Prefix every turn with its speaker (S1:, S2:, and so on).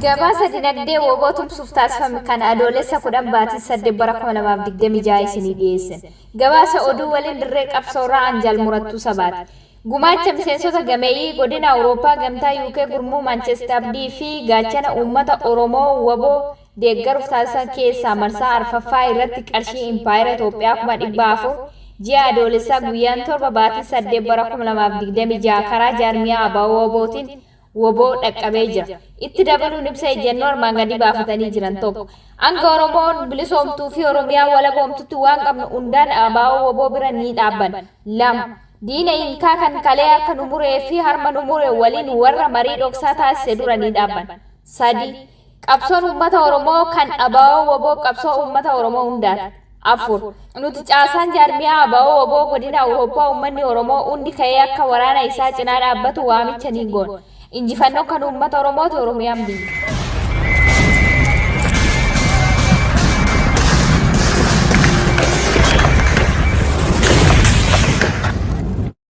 S1: Gabaasa dinagdee wbo tumsuuf taasifame kan Adoolessa 10 baatii 8 bara 2026 isinii dhiyeessina. Gabaasa oduu waliin dirree qabsoorraa an Jaal Murattuu Sabaati. Gumaacha miseensota gameeyyii godina Awurooppaa Gamtaa UK Gurmuu Manchester Abdii fi Gaachana Uummata Oromoo wbo deeggaruuf taasisan keessaa marsaa arfaffaa irratti qarshii Impaayera Itoophiyaa 400,000 ji'a Adoolessaa guyyaan 7 baatii 8 bara 2026 karaa jaarmiyaa ABO-WBOtiin wbo dhaqqabee jira. Itti dabaluun ibsa ejjennoo armaan gadii baafatanii jiran 1. Hanga Oromoon bilisoomtuu fi Oromiyaan walaboomtutti waan qabnu hundaan ABO-WBO bira ni dhaabbanna. 2. Diina Inkaa kan kalee harka nu muree fi harma nu mure waliin warra marii dhoksaa taasise dura ni dhaabbanna. 3. Qabsoon uummata Oromoo kan ABO wbo qabsoo uummata Oromoo hundaati. 4. Nuti caasaan jaarmiyaa ABO wbo godina Awurooppaa uummanni Oromoo hundi ka'ee akka waraana isaa cinaa dhaabbatu waamicha ni goona. Injifannoon kan uummata Oromooti Oromiyaan biyya.